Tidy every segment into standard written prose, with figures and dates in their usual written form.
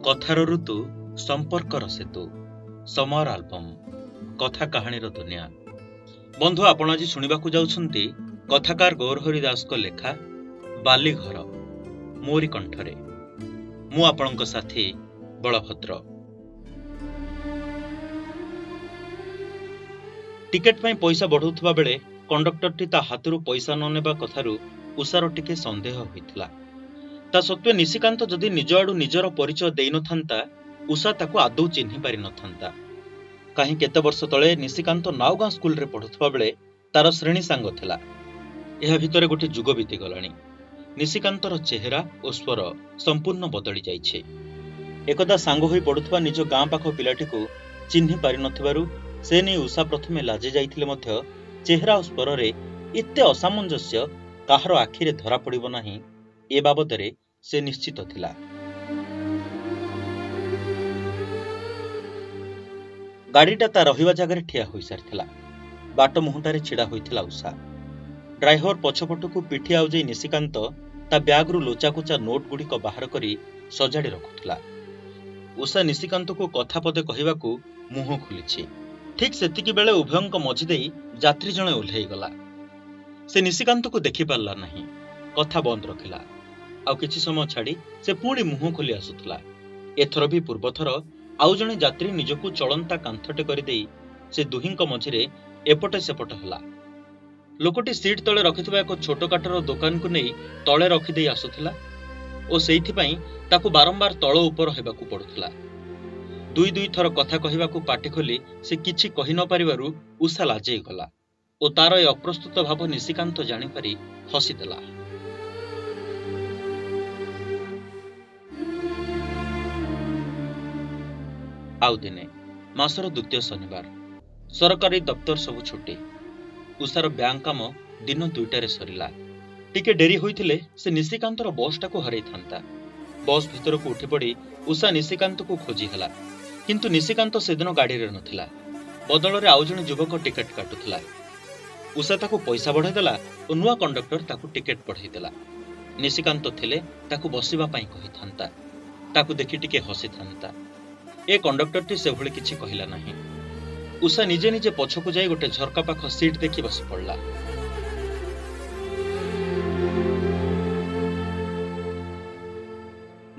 କଥାର ଋତୁ, ସମ୍ପର୍କର ସେତୁ, ସମର ଆଲବମ୍, କଥା କାହାଣୀର ଦୁନିଆ। ବନ୍ଧୁ, ଆପଣ ଆଜି ଶୁଣିବାକୁ ଯାଉଛନ୍ତି କଥାକାର ଗୌରହରି ଦାସଙ୍କ ଲେଖା ବାଲିଘର, ମୋରି କଣ୍ଠରେ। ମୁଁ ଆପଣଙ୍କ ସାଥୀ ବଳଭଦ୍ର। ଟିକେଟ ପାଇଁ ପଇସା ବଢ଼ଉଥିବା ବେଳେ କଣ୍ଡକ୍ଟରଟି ତା ହାତରୁ ପଇସା ନ ନେବା କଥାରୁ ଉଷାର ଟିକେ ସନ୍ଦେହ ହୋଇଥିଲା। ତା ସତ୍ତ୍ୱେ ନିଶିକାନ୍ତ ଯଦି ନିଜ ଆଡୁ ନିଜର ପରିଚୟ ଦେଇନଥାନ୍ତା, ଉଷା ତାକୁ ଆଦୌ ଚିହ୍ନି ପାରିନଥାନ୍ତା। କାହିଁ କେତେ ବର୍ଷ ତଳେ ନିଶିକାନ୍ତ ନାଉଗାଁ ସ୍କୁଲରେ ପଢୁଥିବା ବେଳେ ତାର ଶ୍ରେଣୀ ସାଙ୍ଗ ଥିଲା। ଏହା ଭିତରେ ଗୋଟେ ଯୁଗ ବିତିଗଲାଣି। ନିଶିକାନ୍ତର ଚେହେରା ଓ ସ୍ୱର ସମ୍ପୂର୍ଣ୍ଣ ବଦଳି ଯାଇଛି। ଏକଦା ସାଙ୍ଗ ହୋଇ ପଢୁଥିବା ନିଜ ଗାଁ ପାଖ ପିଲାଟିକୁ ଚିହ୍ନି ପାରିନଥିବାରୁ ସେ ନେଇ ଉଷା ପ୍ରଥମେ ଲାଜି ଯାଇଥିଲେ ମଧ୍ୟ ଚେହେରା ଓ ସ୍ୱରରେ ଏତେ ଅସାମଞ୍ଜସ୍ୟ କାହାର ଆଖିରେ ଧରା ପଡ଼ିବ ନାହିଁ, ଏ ବାବଦରେ ସେ ନିଶ୍ଚିତ ଥିଲା। ଗାଡ଼ିଟା ତା ରହିବା ଜାଗାରେ ଠିଆ ହୋଇସାରିଥିଲା। ବାଟ ମୁହଁଟାରେ ଛିଡ଼ା ହୋଇଥିଲା ଉଷା। ଡ୍ରାଇଭର ପଛପଟକୁ ପିଠି ଆଉଜେଇ ନିଶିକାନ୍ତ ତା ବ୍ୟାଗରୁ ଲୋଚାକୋଚା ନୋଟ୍ ଗୁଡ଼ିକ ବାହାର କରି ସଜାଡ଼ି ରଖୁଥିଲା। ଉଷା ନିଶିକାନ୍ତକୁ କଥା ପଦେ କହିବାକୁ ମୁହଁ ଖୋଲିଛି, ଠିକ୍ ସେତିକି ବେଳେ ଉଭୟଙ୍କ ମଝି ଦେଇ ଯାତ୍ରୀ ଜଣେ ଓହ୍ଲେଇଗଲା। ସେ ନିଶିକାନ୍ତକୁ ଦେଖିପାରିଲା ନାହିଁ, କଥା ବନ୍ଦ ରଖିଲା। ଆଉ କିଛି ସମୟ ଛାଡ଼ି ସେ ପୁଣି ମୁହଁ ଖୋଲି ଆସୁଥିଲା। ଏଥର ବି ପୂର୍ବଥର ଆଉ ଜଣେ ଯାତ୍ରୀ ନିଜକୁ ଚଳନ୍ତା କାନ୍ଥଟେ କରିଦେଇ ସେ ଦୁହିଁଙ୍କ ମଝିରେ ଏପଟେ ସେପଟ ହେଲା। ଲୋକଟି ସିଟ୍ ତଳେ ରଖିଥିବା ଏକ ଛୋଟ କାଠର ଦୋକାନକୁ ନେଇ ତଳେ ରଖିଦେଇ ଆସୁଥିଲା ଓ ସେଇଥିପାଇଁ ତାକୁ ବାରମ୍ବାର ତଳ ଉପର ହେବାକୁ ପଡୁଥିଲା। ଦୁଇ ଦୁଇ ଥର କଥା କହିବାକୁ ପାଟି ଖୋଲି ସେ କିଛି କହି ନ ପାରିବାରୁ ଉଷା ଲାଜେଇ ଗଲା ଓ ତାର ଏ ଅପ୍ରସ୍ତୁତ ଭାବ ନିଶିକାନ୍ତ ଜାଣିପାରି ହସିଦେଲା। ଆଉ ଦିନେ ମାସର ଦ୍ୱିତୀୟ ଶନିବାର, ସରକାରୀ ଦପ୍ତର ସବୁ ଛୁଟି। ଉଷାର ବ୍ୟାଙ୍କ କାମ ଦିନ 2ଟାରେ ସରିଲା। ଟିକେ ଡେରି ହୋଇଥିଲେ ସେ ନିଶିକାନ୍ତର ବସ୍ଟାକୁ ହରେଇଥାନ୍ତା। ବସ୍ ଭିତରକୁ ଉଠି ପଡ଼ି ଉଷା ନିଶିକାନ୍ତକୁ ଖୋଜି ହେଲା, କିନ୍ତୁ ନିଶିକାନ୍ତ ସେଦିନ ଗାଡ଼ିରେ ନଥିଲା। ବଦଳରେ ଆଉ ଜଣେ ଯୁବକ ଟିକେଟ କାଟୁଥିଲା। ଉଷା ତାକୁ ପଇସା ବଢ଼େଇଦେଲା ଓ ନୂଆ କଣ୍ଡକ୍ଟର ତାକୁ ଟିକେଟ ବଢ଼େଇଦେଲା। ନିଶିକାନ୍ତ ଥିଲେ ତାକୁ ବସିବା ପାଇଁ କହିଥାନ୍ତା, ତାକୁ ଦେଖି ଟିକେ ହସିଥାନ୍ତା। ଏ କଣ୍ଡକ୍ଟରଟି ସେଭଳି କିଛି କହିଲା ନାହିଁ। ଉଷା ନିଜେ ନିଜେ ପଛକୁ ଯାଇ ଗୋଟେ ଝରକା ପାଖ ସିଟ୍ ଦେଖି ବସି ପଡ଼ିଲା।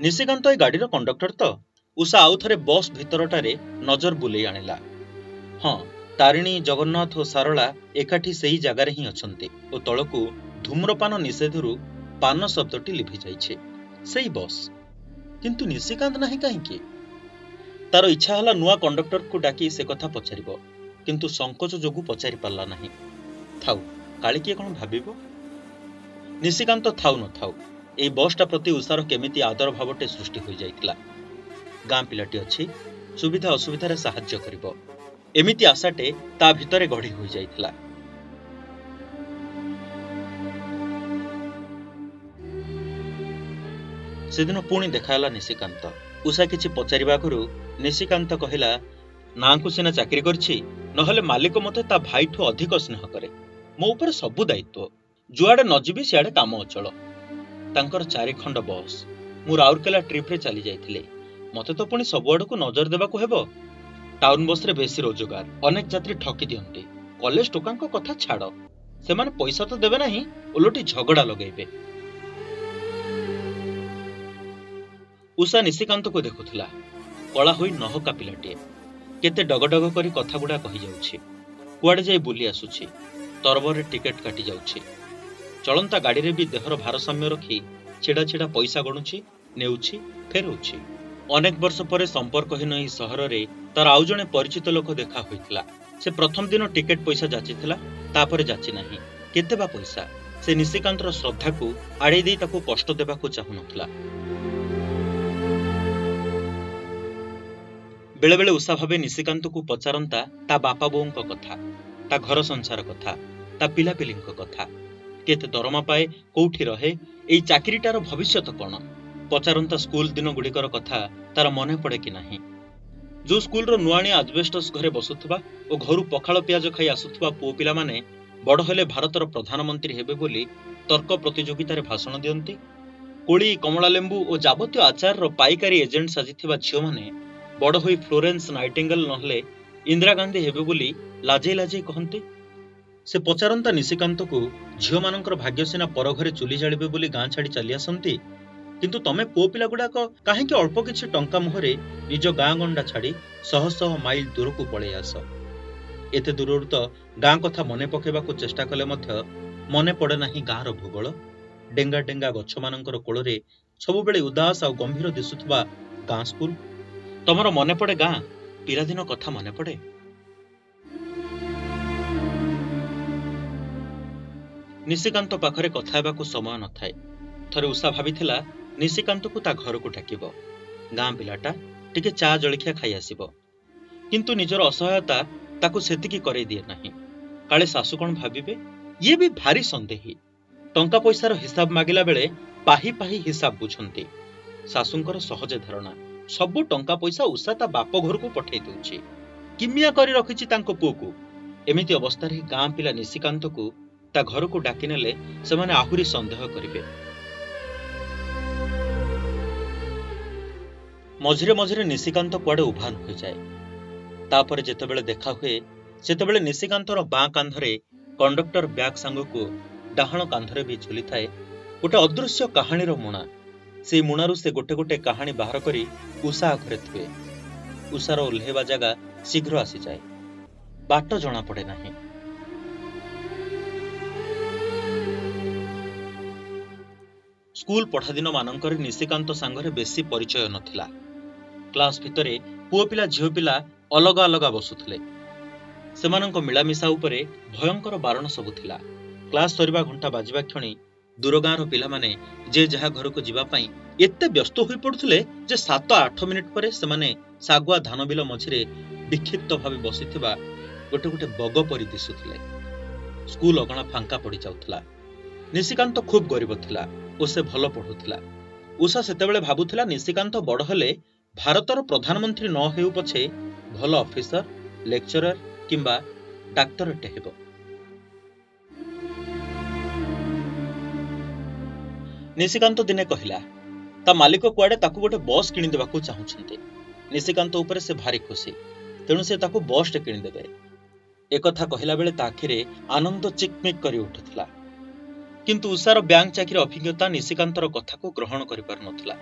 ନିଶିକାନ୍ତ ଏ ଗାଡ଼ିର କଣ୍ଡକ୍ଟର ତ? ଉଷା ଆଉ ଥରେ ବସ୍ ଭିତରଟାରେ ନଜର ବୁଲେଇ ଆଣିଲା। ହଁ, ତାରିଣୀ, ଜଗନ୍ନାଥ ଓ ସାରଳା ଏକାଠି ସେଇ ଜାଗାରେ ହିଁ ଅଛନ୍ତି ଓ ତଳକୁ ଧୂମ୍ରପାନ ନିଷେଧରୁ ପାନ ଶବ୍ଦଟି ଲିଭି ଯାଇଛି। ସେଇ ବସ୍, କିନ୍ତୁ ନିଶିକାନ୍ତ ନାହିଁ କାହିଁକି? ତାର ଇଚ୍ଛା ହେଲା ନୂଆ କଣ୍ଡକ୍ଟରକୁ ଡାକି ସେ କଥା ପଚାରିବ, କିନ୍ତୁ ସଂକୋଚ ଯୋଗୁଁ ପଚାରି ପାରିଲା ନାହିଁ। ଥାଉ, କାଳେ କିଏ କଣ ଭାବିବ। ନିଶିକାନ୍ତ ଥାଉ ନଥାଉ, ଏଇ ବସ୍ଟା ପ୍ରତି ଉଷାର କେମିତି ଆଦର ଭାବଟେ ସୃଷ୍ଟି ହୋଇଯାଇଥିଲା। ଗାଁ ପିଲାଟି ଅଛି, ସୁବିଧା ଅସୁବିଧାରେ ସାହାଯ୍ୟ କରିବ, ଏମିତି ଆଶାଟେ ତା ଭିତରେ ଗଢ଼ି ହୋଇଯାଇଥିଲା। ସେଦିନ ପୁଣି ଦେଖାହେଲା ନିଶିକାନ୍ତ। ଉଷା କିଛି ପଚାରିବା ଆଗରୁ ନିଶିକାନ୍ତ କହିଲା, ନାଁକୁ ସିନା ଚାକିରି କରିଛି, ନହେଲେ ମାଲିକ ମତେ ତା ଭାଇଠୁ ଅଧିକ ସ୍ନେହ କରେ। ମୋ ଉପରେ ସବୁ ଦାୟିତ୍ୱ। ଯୁଆଡ଼େ ନ ଯିବି ସିଆଡ଼େ କାମ ଅଚଳ। ତାଙ୍କର ଚାରିଖଣ୍ଡ ବସ୍। ମୁଁ ରାଉରକେଲା ଟ୍ରିପ୍ରେ ଚାଲି ଯାଇଥିଲି। ମତେ ତ ପୁଣି ସବୁଆଡ଼କୁ ନଜର ଦେବାକୁ ହେବ। ଟାଉନ ବସ୍ରେ ବେଶୀ ରୋଜଗାର। ଅନେକ ଯାତ୍ରୀ ଠକି ଦିଅନ୍ତି। କଲେଜ ଟୋକାଙ୍କ କଥା ଛାଡ଼, ସେମାନେ ପଇସା ତ ଦେବେ ନାହିଁ, ଓଲଟି ଝଗଡ଼ା ଲଗେଇବେ। ଉଷା ନିଶିକାନ୍ତକୁ ଦେଖୁଥିଲା। କଳା ହୋଇ ନହକା ପିଲାଟିଏ। କେତେ ଡଗଡଗ କରି କଥାଗୁଡ଼ା କହିଯାଉଛି। କୁଆଡ଼େ ଯାଇ ବୁଲି ଆସୁଛି। ତରବରରେ ଟିକେଟ କାଟି ଯାଉଛି। ଚଳନ୍ତା ଗାଡ଼ିରେ ବି ଦେହର ଭାରସାମ୍ୟ ରଖି ଛିଡ଼ା ଛିଡ଼ା ପଇସା ଗଣୁଛି, ନେଉଛି, ଫେରଉଛି। ଅନେକ ବର୍ଷ ପରେ ସମ୍ପର୍କହୀନ ଏହି ସହରରେ ତାର ଆଉ ଜଣେ ପରିଚିତ ଲୋକ ଦେଖା ହୋଇଥିଲା। ସେ ପ୍ରଥମ ଦିନ ଟିକେଟ ପଇସା ଯାଚିଥିଲା, ତାପରେ ଯାଚି ନାହିଁ। କେତେ ବା ପଇସା? ସେ ନିଶିକାନ୍ତର ଶ୍ରଦ୍ଧାକୁ ଆଡ଼େଇ ଦେଇ ତାକୁ କଷ୍ଟ ଦେବାକୁ ଚାହୁଁନଥିଲା। ବେଳେବେଳେ ଉଷା ଭାବେ ନିଶିକାନ୍ତକୁ ପଚାରନ୍ତା ତା ବାପା ବୋଉଙ୍କ କଥା, ତା ଘର ସଂସାର କଥା, ତା ପିଲାପିଲିଙ୍କ କଥା। କେତେ ଦରମା ପାଏ, କୋଉଠି ରହେ, ଏଇ ଚାକିରିଟାର ଭବିଷ୍ୟତ କଣ? ପଚାରନ୍ତା ସ୍କୁଲ ଦିନ ଗୁଡ଼ିକର କଥା ତାର ମନେ ପଡ଼େ କି ନାହିଁ। ଯୋଉ ସ୍କୁଲର ନୁଆଣିଆ ଆଜବେଷ୍ଟସ୍ ଘରେ ବସୁଥିବା ଓ ଘରୁ ପଖାଳ ପିଆଜ ଖାଇ ଆସୁଥିବା ପୁଅ ପିଲାମାନେ ବଡ଼ ହେଲେ ଭାରତର ପ୍ରଧାନମନ୍ତ୍ରୀ ହେବେ ବୋଲି ତର୍କ ପ୍ରତିଯୋଗିତାରେ ଭାଷଣ ଦିଅନ୍ତି, କୋଳି, କମଳା ଲେମ୍ବୁ ଓ ଯାବତୀୟ ଆଚାରର ପାଇକାରୀ ଏଜେଣ୍ଟ ସାଜିଥିବା ଝିଅମାନେ ବଡ଼ ହୋଇ ଫ୍ଲୋରେନ୍ସ ନାଇଟିଙ୍ଗେଲ ନହେଲେ ଇନ୍ଦିରା ଗାନ୍ଧୀ ହେବେ ବୋଲି ଲାଜେଇ ଲାଜେଇ କହନ୍ତି। ସେ ପଚାରନ୍ତା ନିଶିକାନ୍ତକୁ, ଝିଅମାନଙ୍କର ଭାଗ୍ୟ ସିନା ପରଘରେ ଚୁଲି ଜାଳିବେ ବୋଲି ଗାଁ ଛାଡ଼ି ଚାଲି ଆସନ୍ତି, କିନ୍ତୁ ତମେ ପୁଅ ପିଲାଗୁଡ଼ାକ କାହିଁକି ଅଳ୍ପ କିଛି ଟଙ୍କା ମୋହରେ ନିଜ ଗାଁ ଗଣ୍ଡା ଛାଡ଼ି ଶହ ଶହ ମାଇଲ ଦୂରକୁ ପଳେଇ ଆସ? ଏତେ ଦୂରରୁ ତ ଗାଁ କଥା ମନେ ପକାଇବାକୁ ଚେଷ୍ଟା କଲେ ମଧ୍ୟ ମନେ ପଡ଼େ ନାହିଁ ଗାଁର ଭୂଗୋଳ, ଡେଙ୍ଗା ଡେଙ୍ଗା ଗଛମାନଙ୍କର କୋଳରେ ସବୁବେଳେ ଉଦାସ ଆଉ ଗମ୍ଭୀର ଦିଶୁଥିବା ଗାଁ ସ୍କୁଲ। ତମର ମନେ ପଡ଼େ ଗାଁ ପିଲାଦିନ କଥା ମନେ ପଡ଼େ? ନିଶିକାନ୍ତ ପାଖରେ କଥା ହେବାକୁ ସମୟ ନଥାଏ। ଥରେ ଉଷା ଭାବିଥିଲା ନିଶିକାନ୍ତକୁ ତା ଘରକୁ ଡାକିବ, ଗାଁ ପିଲାଟା ଟିକେ ଚା ଜଳଖିଆ ଖାଇ ଆସିବ। କିନ୍ତୁ ନିଜର ଅସହାୟତା ତାକୁ ସେତିକି କରେଇ ଦିଏ ନାହିଁ। କାଳେ ଶାଶୁ କଣ ଭାବିବେ, ଇଏ ବି ଭାରି ସନ୍ଦେହୀ, ଟଙ୍କା ପଇସାର ହିସାବ ମାଗିଲା ବେଳେ ପାହି ପାହି ହିସାବ ବୁଝନ୍ତି। ଶାଶୁଙ୍କର ସହଜେ ଧାରଣା ସବୁ ଟଙ୍କା ପଇସା ଉଷା ତା ବାପ ଘରକୁ ପଠେଇ ଦଉଛି, କିମିଆ କରି ରଖିଛି ତାଙ୍କ ପୁଅକୁ। ଏମିତି ଅବସ୍ଥାରେ ଗାଁ ପିଲା ନିଶିକାନ୍ତକୁ ତା ଘରକୁ ଡାକିନେଲେ ସେମାନେ ଆହୁରି ସନ୍ଦେହ କରିବେ। ମଝିରେ ମଝିରେ ନିଶିକାନ୍ତ କୁଆଡ଼େ ଉଭାନ ହୋଇଯାଏ। ତାପରେ ଯେତେବେଳେ ଦେଖା ହୁଏ ସେତେବେଳେ ନିଶିକାନ୍ତର ବାଁ କାନ୍ଧରେ କଣ୍ଡକ୍ଟର ବ୍ୟାଗ୍ ସାଙ୍ଗକୁ ଡାହାଣ କାନ୍ଧରେ ବି ଝୁଲିଥାଏ ଗୋଟେ ଅଦୃଶ୍ୟ କାହାଣୀର ମୁଣା। ସେଇ ମୁଣାରୁ ସେ ଗୋଟେ ଗୋଟେ କାହାଣୀ ବାହାର କରି ଉଷା ଆଗରେ ଥୁଏ। ଉଷାର ଓହ୍ଲେଇବା ଜାଗା ଶୀଘ୍ର ଆସିଯାଏ, ବାଟ ଜଣାପଡ଼େ ନାହିଁ। ସ୍କୁଲ ପଢ଼ାଦିନ ମାନଙ୍କରେ ନିଶିକାନ୍ତ ସାଙ୍ଗରେ ବେଶୀ ପରିଚୟ ନଥିଲା। କ୍ଲାସ ଭିତରେ ପୁଅ ପିଲା ଝିଅ ପିଲା ଅଲଗା ଅଲଗା ବସୁଥିଲେ। ସେମାନଙ୍କ ମିଳାମିଶା ଉପରେ ଭୟଙ୍କର ବାରଣ ସବୁ ଥିଲା। କ୍ଲାସ ସରିବା ଘଣ୍ଟା ବାଜିବା କ୍ଷଣି ଦୂର ଗାଁର ପିଲାମାନେ ଯେ ଯାହା ଘରକୁ ଯିବା ପାଇଁ ଏତେ ବ୍ୟସ୍ତ ହୋଇପଡୁଥିଲେ ଯେ 7-8 ମିନିଟ୍ ପରେ ସେମାନେ ଶାଗୁଆ ଧାନ ବିଲ ମଝିରେ ବିକ୍ଷିପ୍ତ ଭାବେ ବସିଥିବା ଗୋଟେ ଗୋଟେ ବଗ ପରି ଦିଶୁଥିଲେ। ସ୍କୁଲ ଅଗଣା ଫାଙ୍କା ପଡ଼ିଯାଉଥିଲା। ନିଶିକାନ୍ତ ଖୁବ୍ ଗରିବ ଥିଲା ଓ ସେ ଭଲ ପଢୁଥିଲା। ଉଷା ସେତେବେଳେ ଭାବୁଥିଲା ନିଶିକାନ୍ତ ବଡ଼ ହେଲେ ଭାରତର ପ୍ରଧାନମନ୍ତ୍ରୀ ନ ହେଉ ପଛେ ଭଲ ଅଫିସର, ଲେକ୍ଚରର କିମ୍ବା ଡାକ୍ତରଟେ ହେବ। ନିଶିକାନ୍ତ ଦିନେ କହିଲା ତା ମାଲିକ କୁଆଡ଼େ ତାକୁ ଗୋଟେ ବସ୍ କିଣିଦେବାକୁ ଚାହୁଁଛନ୍ତି। ନିଶିକାନ୍ତ ଉପରେ ସେ ଭାରି ଖୁସି, ତେଣୁ ସେ ତାକୁ ବସ୍ଟେ କିଣିଦେବେ। ଏକଥା କହିଲା ବେଳେ ତା ଆଖିରେ ଆନନ୍ଦ ଚିକମିକ କରି ଉଠୁଥିଲା। କିନ୍ତୁ ଉଷାର ବ୍ୟାଙ୍କ ଚାକିରି ଅଭିଜ୍ଞତା ନିଶିକାନ୍ତର କଥାକୁ ଗ୍ରହଣ କରିପାରୁନଥିଲା।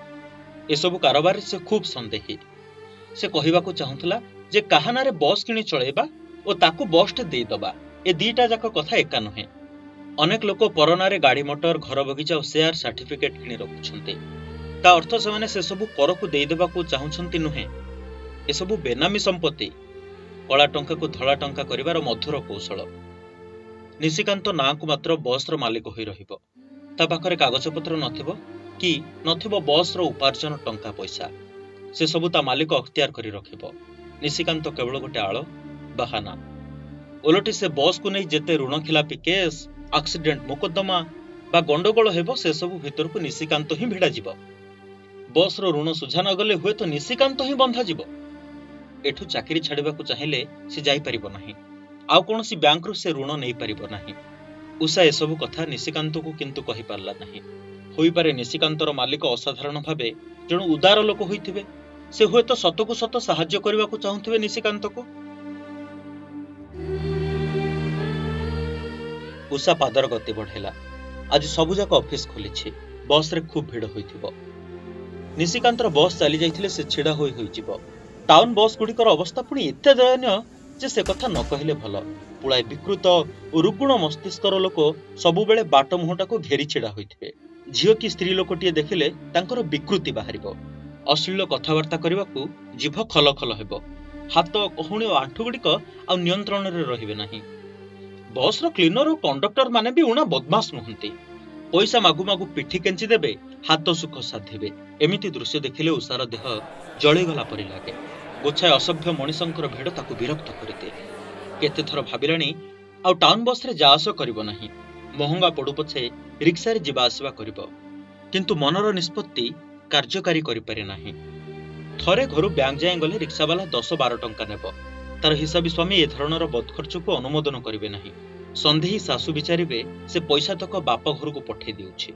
ଏସବୁ କାରବାରରେ ସେ ଖୁବ୍ ସନ୍ଦେହୀ। ସେ କହିବାକୁ ଚାହୁଁଥିଲା ଯେ କାହା ନାଁରେ ବସ୍ କିଣି ଚଳେଇବା ଓ ତାକୁ ବସ୍ଟେ ଦେଇଦବା, ଏ ଦିଟା ଯାକ କଥା ଏକା ନୁହେଁ। ଅନେକ ଲୋକ ପର ନାଁରେ ଗାଡ଼ି ମଟର, ଘର ବଗିଚା ଓ ସେୟାର ସାର୍ଟିଫିକେଟ କିଣି ରଖୁଛନ୍ତି। ତା ଅର୍ଥ ସେମାନେ ସେସବୁ ପରକୁ ଦେଇଦେବାକୁ ଚାହୁଁଛନ୍ତି ନୁହେଁ। ଏସବୁ ବେନାମୀ ସମ୍ପତ୍ତି, କଳା ଟଙ୍କାକୁ ଧଳା ଟଙ୍କା କରିବାର ମଧୁର କୌଶଳ। ନିଶିକାନ୍ତ ନାଁକୁ ମାତ୍ର ବସ୍ର ମାଲିକ ହୋଇ ରହିବ। ତା ପାଖରେ କାଗଜପତ୍ର ନଥିବ କି ନଥିବ ବସ୍ର ଉପାର୍ଜନ ଟଙ୍କା ପଇସା। ସେସବୁ ତା ମାଲିକ ଅକ୍ତିଆର କରି ରଖିବ। ନିଶିକାନ୍ତ କେବଳ ଗୋଟେ ଆଳ, ବାହାନା। ଓଲଟି ସେ ବସ୍କୁ ନେଇ ଯେତେ ଋଣ ଖିଲାପି କେସ୍, ଆକ୍ସିଡେଣ୍ଟ ମୋକଦ୍ଦମା ବା ଗଣ୍ଡଗୋଳ ହେବ ସେସବୁ ଭିତରକୁ ନିଶିକାନ୍ତ ହିଁ ଭିଡ଼ାଯିବ। ବସ୍ର ଋଣ ସୁଝା ନ ଗଲେ ହୁଏତ ନିଶିକାନ୍ତ ହିଁ ବନ୍ଧାଯିବ। ଏଠୁ ଚାକିରି ଛାଡ଼ିବାକୁ ଚାହିଁଲେ ସେ ଯାଇପାରିବ ନାହିଁ, ଆଉ କୌଣସି ବ୍ୟାଙ୍କରୁ ସେ ଋଣ ନେଇପାରିବ ନାହିଁ। ଉଷା ଏସବୁ କଥା ନିଶିକାନ୍ତକୁ କିନ୍ତୁ କହିପାରିଲା ନାହିଁ। ହୋଇପାରେ ନିଶିକାନ୍ତର ମାଲିକ ଅସାଧାରଣ ଭାବେ ଜଣେ ଉଦାର ଲୋକ ହୋଇଥିବେ। ସେ ହୁଏତ ସତକୁ ସତ ସାହାଯ୍ୟ କରିବାକୁ ଚାହୁଁଥିବେ ନିଶିକାନ୍ତକୁ। ଉଷା ପାଦର ଗତି ବଢ଼େଇଲା। ଆଜି ସବୁଯାକ ଅଫିସ ଖୋଲିଛି, ବସ୍ରେ ଖୁବ୍ ଭିଡ଼ ହୋଇଥିବ। ନିଶିକାନ୍ତର ବସ୍ ଚାଲି ଯାଇଥିଲେ ସେ ଛିଡ଼ା ହୋଇ ହୋଇଯିବ। ଟାଉନ ବସ୍ ଗୁଡ଼ିକର ଅବସ୍ଥା ପୁଣି ଏତେ ଦୟନୀୟ ଯେ ସେ କଥା ନ କହିଲେ ଭଲ। ପୁଳାଏ ବିକୃତ ଓ ରୁଗ୍ଣ ମସ୍ତିଷ୍କର ଲୋକ ସବୁବେଳେ ବାଟ ମୁହଁଟାକୁ ଘେରି ଛିଡ଼ା ହୋଇଥିବେ। ଝିଅ କି ସ୍ତ୍ରୀ ଲୋକଟିଏ ଦେଖିଲେ ତାଙ୍କର ବିକୃତି ବାହାରିବ। ଅଶ୍ଳୀଳ କଥାବାର୍ତ୍ତା କରିବାକୁ ଜିଭ ଖଲ ଖଲ ହେବ। ହାତ, କହୁଣୀ ଓ ଆଣ୍ଠୁଗୁଡ଼ିକ ଆଉ ନିୟନ୍ତ୍ରଣରେ ରହିବେ ନାହିଁ। ବସ୍ର କ୍ଲିନର ଓ କଣ୍ଡକ୍ଟର ମାନେ ବି ଉଣା ବଦମାସ ନୁହନ୍ତି। ପଇସା ମାଗୁ ମାଗୁ ପିଠି କେଞ୍ଚି ଦେବେ, ହାତ ସୁଖ ସାଧିବେ। ଏମିତି ଦୃଶ୍ୟ ଦେଖିଲେ ଉଷାର ଦେହ ଜଳିଗଲା ପରି ଲାଗେ। ଗୋଛାଏ ଅସଭ୍ୟ ମଣିଷଙ୍କର ଭିଡ଼ ତାକୁ ବିରକ୍ତ କରିଦିଏ। କେତେଥର ଭାବିଲାଣି ଆଉ ଟାଉନ ବସ୍ରେ ଯା ଆସ କରିବ ନାହିଁ, ମହଙ୍ଗା ପଡୁ ପଛେ ରିକ୍ସାରେ ଯିବା ଆସିବା କରିବ। କିନ୍ତୁ ମନର ନିଷ୍ପତ୍ତି କାର୍ଯ୍ୟକାରୀ କରିପାରେ ନାହିଁ। ଥରେ ଘରୁ ବ୍ୟାଙ୍କ ଯାଏଁ ଗଲେ ରିକ୍ସାବାଲା 10-12 ଟଙ୍କା ନେବ। ତାର ହିସାବୀ ସ୍ୱାମୀ ଏ ଧରଣର ବଦଖର୍ଚ୍ଚକୁ ଅନୁମୋଦନ କରିବେ ନାହିଁ। ସନ୍ଦେହୀ ଶାଶୁ ବିଚାରିବେ ସେ ପଇସା ତକ ବାପ ଘରକୁ ପଠେଇ ଦେଉଛି।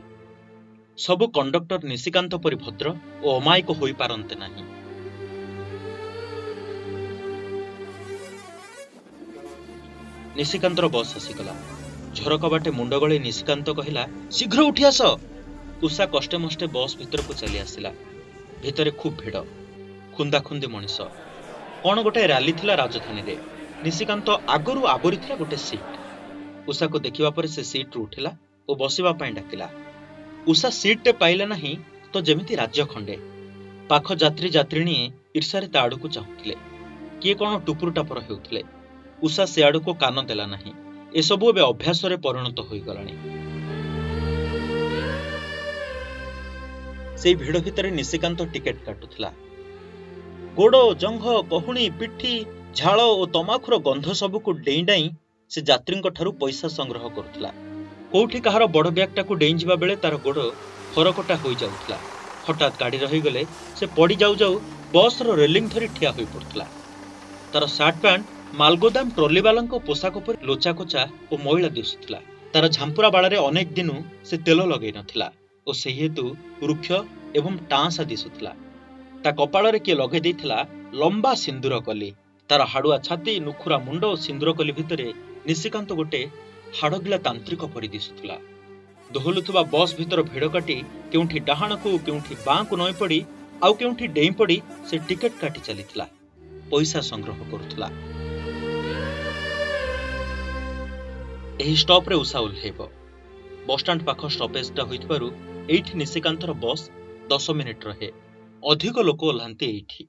ସବୁ କଣ୍ଡକ୍ଟର ନିଶିକାନ୍ତ ପରି ଭଦ୍ର ଓ ଅମାୟିକ ହୋଇପାରନ୍ତେ ନାହିଁ। ନିଶିକାନ୍ତର ବସ୍ ଆସିଗଲା। ଝରକା ବାଟେ ମୁଣ୍ଡ ଗଳେଇ ନିଶିକାନ୍ତ କହିଲା, ଶୀଘ୍ର ଉଠି ଆସ। ଉଷା କଷ୍ଟେ ମଷ୍ଟେ ବସ୍ ଭିତରକୁ ଚାଲି ଆସିଲା। ଭିତରେ ଖୁବ୍ ଭିଡ଼, ଖୁନ୍ଦାଖୁନ୍ଦି ମଣିଷ। କ'ଣ ଗୋଟାଏ ରାଲି ଥିଲା ରାଜଧାନୀରେ। ନିଶିକାନ୍ତ ଆଗରୁ ଆବୋରିଥିଲା ଗୋଟେ ସିଟ୍। ଉଷାକୁ ଦେଖିବା ପରେ ସେ ସିଟ୍ରୁ ଉଠିଲା ଓ ବସିବା ପାଇଁ ଡାକିଲା। ଉଷା ସିଟ୍ଟେ ପାଇଲା ନାହିଁ ତ ଯେମିତି ରାଜ୍ୟ ଖଣ୍ଡେ। ପାଖ ଯାତ୍ରୀ ଯାତ୍ରିଣୀଏ ଈର୍ଷାରେ ତା ଆଡ଼କୁ ଚାହୁଁଥିଲେ। କିଏ କ'ଣ ଟୁପୁରୁ ଟାପର ହେଉଥିଲେ। ଉଷା ସେ ଆଡ଼କୁ କାନ ଦେଲା ନାହିଁ। ଏସବୁ ଏବେ ଅଭ୍ୟାସରେ ପରିଣତ ହୋଇଗଲାଣି। ସେଇ ଭିଡ଼ ଭିତରେ ନିଶିକାନ୍ତ ଟିକେଟ କାଟୁଥିଲା। ଗୋଡ଼, ଜଙ୍ଘ, କହୁଣୀ, ପିଠି, ଝାଳ ଓ ତମାଖୁର ଗନ୍ଧ ସବୁକୁ ଡେଇଁ ଡାଇଁ ସେ ଯାତ୍ରୀଙ୍କ ଠାରୁ ପଇସା ସଂଗ୍ରହ କରୁଥିଲା। କୋଉଠି କାହାର ବଡ଼ ବ୍ୟାଗଟାକୁ ଡେଇଁଯିବା ବେଳେ ତାର ଗୋଡ଼ ଖରକଟା ହୋଇଯାଉଥିଲା। ହଠାତ୍ ଗାଡ଼ି ରହିଗଲେ ସେ ପଡ଼ି ଯାଉ ଯାଉ ବସ୍ର ରେଲିଂ ଧରି ଠିଆ ହୋଇପଡ଼ୁଥିଲା। ତାର ସାର୍ଟ ପ୍ୟାଣ୍ଟ ମାଲଗୋଦାମ ଟ୍ରଲିବାଲାଙ୍କ ପୋଷାକ ପରି ଲୋଚାକୋଚା ଓ ମଇଳା ଦିଶୁଥିଲା। ତାର ଝାମ୍ପୁରା ବାଳରେ ଅନେକ ଦିନୁ ସେ ତେଲ ଲଗେଇ ନଥିଲା ଓ ସେହି ହେତୁ ରୁକ୍ଷ ଏବଂ ଟାଆଁସା ଦିଶୁଥିଲା। ତା କପାଳରେ କିଏ ଲଗେଇ ଦେଇଥିଲା ଲମ୍ବା ସିନ୍ଦୁର କଲି। ତାର ହାଡୁଆ ଛାତି, ନୁଖୁରା ମୁଣ୍ଡ ଓ ସିନ୍ଦୁର କଲି ଭିତରେ ନିଶିକାନ୍ତ ଗୋଟେ ହାଡ଼ଗିଳା ତାନ୍ତ୍ରିକ ପରି ଦିଶୁଥିଲା। ଦୋହଲୁଥିବା ବସ୍ ଭିତର ଭିଡ଼ କାଟି କେଉଁଠି ଡାହାଣକୁ, କେଉଁଠି ବାଁକୁ ନଇଁ ପଡ଼ି, ଆଉ କେଉଁଠି ଡେଇଁ ପଡ଼ି ସେ ଟିକେଟ କାଟି ଚାଲିଥିଲା, ପଇସା ସଂଗ୍ରହ କରୁଥିଲା। ଏହି ଷ୍ଟପ୍ରେ ଉଷା ଓହ୍ଲେଇବ। ବସଷ୍ଟାଣ୍ଡ ପାଖ ଷ୍ଟପେଜଟା ହୋଇଥିବାରୁ ଏଇଠି ନିଶିକାନ୍ତର ବସ୍ 10 ମିନିଟ୍ ରହେ। ଅଧିକ ଲୋକ ଓହ୍ଲାନ୍ତି ଏଇଠି।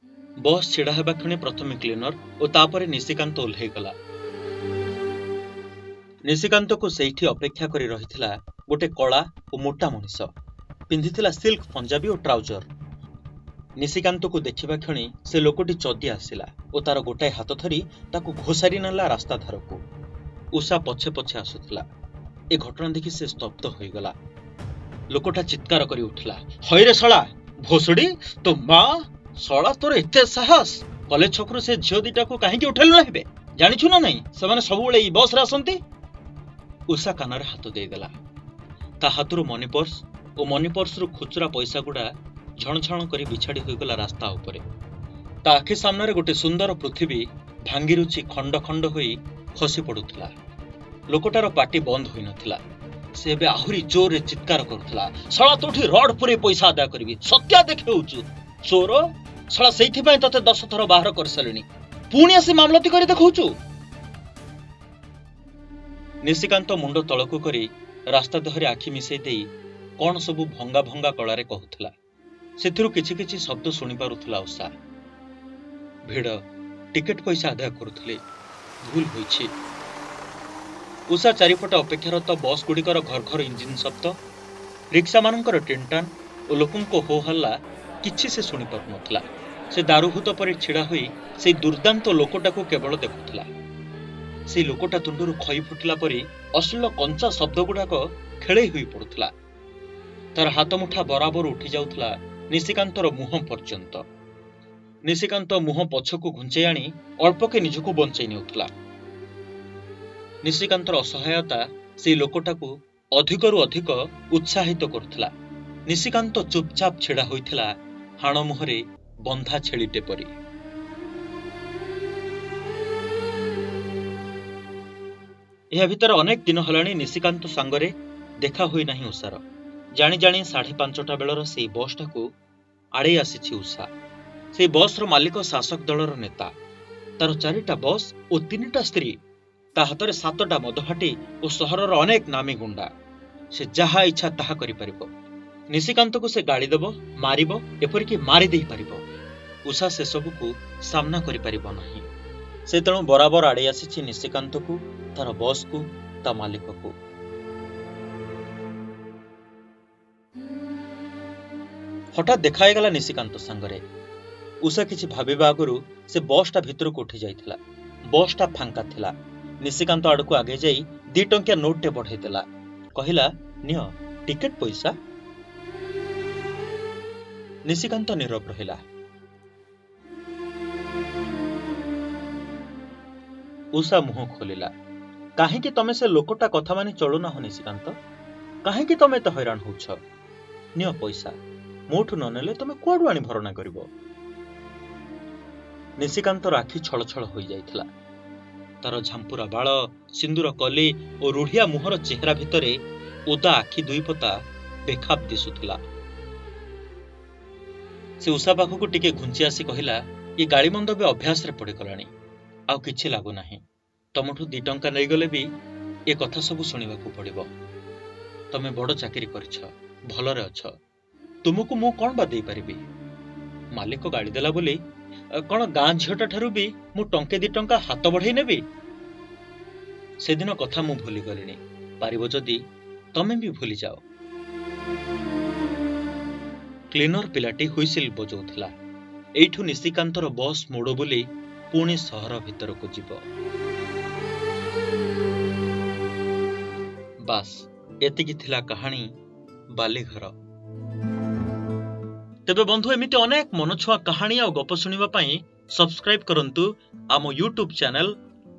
ବସ୍ ଛିଡ଼ା ହେବା କ୍ଷଣି ପ୍ରଥମେ କ୍ଲିନର ଓ ତାପରେ ନିଶିକାନ୍ତ ଓହ୍ଲେଇଗଲା। ନିଶିକାନ୍ତକୁ ସେଇଠି ଅପେକ୍ଷା କରି ରହିଥିଲା ଗୋଟେ କଳା ଓ ମୋଟା ମଣିଷ। ପିନ୍ଧିଥିଲା ସିଲ୍କ ପଞ୍ଜାବୀ ଓ ଟ୍ରାଉଜର। ନିଶିକାନ୍ତକୁ ଦେଖିବା କ୍ଷଣି ସେ ଲୋକଟି ଚଦି ଆସିଲା ଓ ତାର ଗୋଟାଏ ହାତ ଧରି ତାକୁ ଘୋଷାରି ନେଲା ରାସ୍ତା ଧାରକୁ। ଉଷା ପଛେ ପଛେ ଆସୁଥିଲା। ଏ ଘଟଣା ଦେଖି ସେ ସ୍ତବ୍ଧ ହୋଇଗଲା। ଲୋକଟା ଚିତ୍କାର କରି ଉଠିଲା, ହଇରେ ଶଳା, ଭୋସଡି ତୋ ମା, ଶଳା ତୋର ଏତେ ସାହସ! କଲେଜ ଛକରୁ ସେ ଝିଅ ଦିଟାକୁ କାହିଁକି ଉଠେଇଲୁ ନାହିଁ ବେ? ଜାଣିଛୁ ନା ନାଇଁ ସେମାନେ ସବୁବେଳେ ଏଇ ବସରେ ଆସନ୍ତି? ଉଷା କାନରେ ହାତ ଦେଇଦେଲା। ତା ହାତରୁ ମନି ପର୍ସ ଓ ମନି ପର୍ସରୁ ଖୁଚୁରା ପଇସା ଗୁଡା ଝଣଝଣ କରି ବିଛାଡ଼ି ହୋଇଗଲା ରାସ୍ତା ଉପରେ। ତା ଆଖି ସାମ୍ନାରେ ଗୋଟେ ସୁନ୍ଦର ପୃଥିବୀ ଭାଙ୍ଗିରୁଚି ଖଣ୍ଡ ଖଣ୍ଡ ହୋଇ ଖସି ପଡୁଥିଲା। ଲୋକଟାର ପାଟି ବନ୍ଦ ହୋଇନଥିଲା। ସେ ଏବେ ଆହୁରି ଜୋରରେ ଚିତ୍କାର କରୁଥିଲା, ଶଳା ତୋଠି ରଡ୍ ପୁରେଇ ପଇସା ଆଦାୟ କରିବି। ସତ୍ୟା ଦେଖେଉଛୁ ଚୋର ଶଳା, ସେଇଥିପାଇଁ ତତେ 10 ଥର ବାହାର କରିସାରିଲିଣି, ପୁଣି ଆସି ମାମଲତି କରି ଦେଖଉଛୁ। ନିଶିକାନ୍ତ ମୁଣ୍ଡ ତଳକୁ କରି ରାସ୍ତା ଦେହରେ ଆଖି ମିଶେଇ ଦେଇ କଣ ସବୁ ଭଙ୍ଗା ଭଙ୍ଗା କଳାରେ କହୁଥିଲା। ସେଥିରୁ କିଛି କିଛି ଶବ୍ଦ ଶୁଣିପାରୁଥିଲା ଉଷା। ଭିଡ଼, ଟିକେଟ ପଇସା ଆଦାୟ କରୁଥିଲେ, ଭୁଲ ହୋଇଛି। ଉଷା ଚାରିପଟେ ଅପେକ୍ଷାରତ ବସ୍ ଗୁଡ଼ିକର ଘର ଘର ଇଞ୍ଜିନ ଶବ୍ଦ, ରିକ୍ସାମାନଙ୍କର ଟିଣ୍ଟାନ୍ ଓ ଲୋକଙ୍କ ହୋ ହଲ୍ଲା କିଛି ସେ ଶୁଣିପାରୁନଥିଲା। ସେ ଦାରୁଭୂତ ପରି ଛିଡ଼ା ହୋଇ ସେଇ ଦୁର୍ଦ୍ଦାନ୍ତ ଲୋକଟାକୁ କେବଳ ଦେଖୁଥିଲା। ସେଇ ଲୋକଟା ତୁଣ୍ଡରୁ ଖଇ ଫୁଟିଲା ପରି ଅଶ୍ଳୀଳ କଞ୍ଚା ଶବ୍ଦଗୁଡାକ ଖେଳେଇ ହୋଇ ପଡୁଥିଲା। ତାର ହାତମୁଠା ବରାବର ଉଠି ଯାଉଥିଲା ନିଶିକାନ୍ତର ମୁହଁ ପର୍ଯ୍ୟନ୍ତ। ନିଶିକାନ୍ତ ମୁହଁ ପଛକୁ ଘୁଞ୍ଚେଇ ଆଣି ଅଳ୍ପକେ ନିଜକୁ ବଞ୍ଚେଇ ନେଉଥିଲା। ନିଶିକାନ୍ତର ଅସହାୟତା ସେଇ ଲୋକଟାକୁ ଅଧିକରୁ ଅଧିକ ଉତ୍ସାହିତ କରୁଥିଲା। ନିଶିକାନ୍ତ ଚୁପଚାପ ଛିଡ଼ା ହୋଇଥିଲା ହାଣ ମୁହଁରେ ବନ୍ଧା ଛେଳିଟେ ପରି। ଏହା ଭିତରେ ଅନେକ ଦିନ ହେଲାଣି ନିଶିକାନ୍ତ ସାଙ୍ଗରେ ଦେଖା ହୋଇନାହିଁ ଉଷାର। ଜାଣି ଜାଣି 5:30 ବେଳର ସେଇ ବସ୍ଟାକୁ ଆଡ଼େଇ ଆସିଛି ଉଷା। ସେଇ ବସ୍ର ମାଲିକ ଶାସକ ଦଳର ନେତା। ତାର ଚାରିଟା ବସ୍ ଓ ତିନିଟା ସ୍ତ୍ରୀ। ତା ହାତରେ ସାତଟା ମଦଭାଟି ଓ ସହରର ଅନେକ ନାମୀ ଗୁଣ୍ଡା। ସେ ଯାହା ଇଚ୍ଛା ତାହା କରିପାରିବ। ନିଶିକାନ୍ତକୁ ସେ ଗାଳି ଦେବ, ମାରିବ, ଏପରିକି ମାରି ଦେଇପାରିବ। ଉଷା ସେସବୁକୁ ସାମ୍ନା କରିପାରିବ ନାହିଁ। ସେ ତେଣୁ ବରାବର ଆଡ଼େଇ ଆସିଛି ନିଶିକାନ୍ତକୁ, ତାର ବସ୍କୁ, ତା ମାଲିକକୁ। ହଠାତ୍ ଦେଖା ହେଇଗଲା ନିଶିକାନ୍ତ ସାଙ୍ଗରେ। ଉଷା କିଛି ଭାବିବା ଆଗରୁ ସେ ବସ୍ଟା ଭିତରକୁ ଉଠି ଯାଇଥିଲା। ବସ୍ଟା ଫାଙ୍କା ଥିଲା। ନିଶିକାନ୍ତ ଆଡ଼କୁ ଆଗେଇ ଯାଇ 2 ଟଙ୍କିଆ ନୋଟଟେ ବଢ଼େଇ ଦେଲା। କହିଲା, ନିଅ, ଟିକେଟ ପଇସା। ନିଶିକାନ୍ତ ନୀରବ ରହିଲା। ଉଷା ମୁହଁ ଖୋଲିଲା, କାହିଁକି ତମେ ସେ ଲୋକଟା କଥା ମାନି ଚଳୁନାହଁ ନିଶିକାନ୍ତ? କାହିଁକି ତମେ ଏତେ ହଇରାଣ ହଉଛ? ନିଅ ପଇସା, ମୋଠୁ ନ ନେଲେ ତମେ କୁଆଡୁ ଆଣି ଭରଣା କରିବ? ନିଶିକାନ୍ତର ଆଖି ଛଳଛଳ ହୋଇଯାଇଥିଲା। ତାର ଝାମ୍ପୁରା ବାଳ, ସିନ୍ଦୁର କଲି ଓ ରୁଢିଆ ମୁହଁର ଚେହେରା ଭିତରେ ଓଦା ଆଖି ଦୁଇପତା ବେଖାପ ଦିଶୁଥିଲା। ସେ ଉଷା ପାଖକୁ ଟିକେ ଘୁଞ୍ଚି ଆସି କହିଲା, ଏ ଗାଳିମନ୍ଦ ବି ଅଭ୍ୟାସରେ ପଡ଼ିଗଲାଣି, ଆଉ କିଛି ଲାଗୁନାହିଁ। ତମଠୁ 2 ଟଙ୍କା ନେଇଗଲେ ବି ଏ କଥା ସବୁ ଶୁଣିବାକୁ ପଡ଼ିବ। ତମେ ବଡ଼ ଚାକିରି କରିଛ, ଭଲରେ ଅଛ, ତୁମକୁ ମୁଁ କଣ ବା ଦେଇପାରିବି? ମାଲିକ ଗାଳି ଦେଲା ବୋଲି କଣ ଗାଁ ଝିଅଟା ଠାରୁ ବି ମୁଁ ଟଙ୍କେ 2 ଟଙ୍କା ହାତ ବଢ଼େଇ ନେବି? ସେଦିନ କଥା ମୁଁ ଭୁଲିଗଲିଣି, ପାରିବ ଯଦି ତମେ ବି ଭୁଲିଯାଅ। କ୍ଲିନର ପିଲାଟି ହୁଇସିଲ ବଜଉଥିଲା। ଏଇଠୁ ନିଶିକାନ୍ତର ବସ୍ ମୋଡ଼ ବୁଲି ପୁଣି ସହର ଭିତରକୁ ଯିବ। ବାସ୍, ଏତିକି ଥିଲା କାହାଣୀ ବାଲିଘର। ତେବେ ବନ୍ଧୁ, ଏମିତି ଅନେକ ମନଛୁଆଁ କାହାଣୀ ଆଉ ଗପ ଶୁଣିବା ପାଇଁ ସବସ୍କ୍ରାଇବ କରନ୍ତୁ ଆମ ୟୁଟ୍ୟୁବ ଚ୍ୟାନେଲ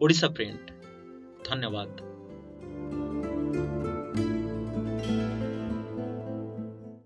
ଓଡ଼ିଶା ପ୍ରିଣ୍ଟ। ଧନ୍ୟବାଦ।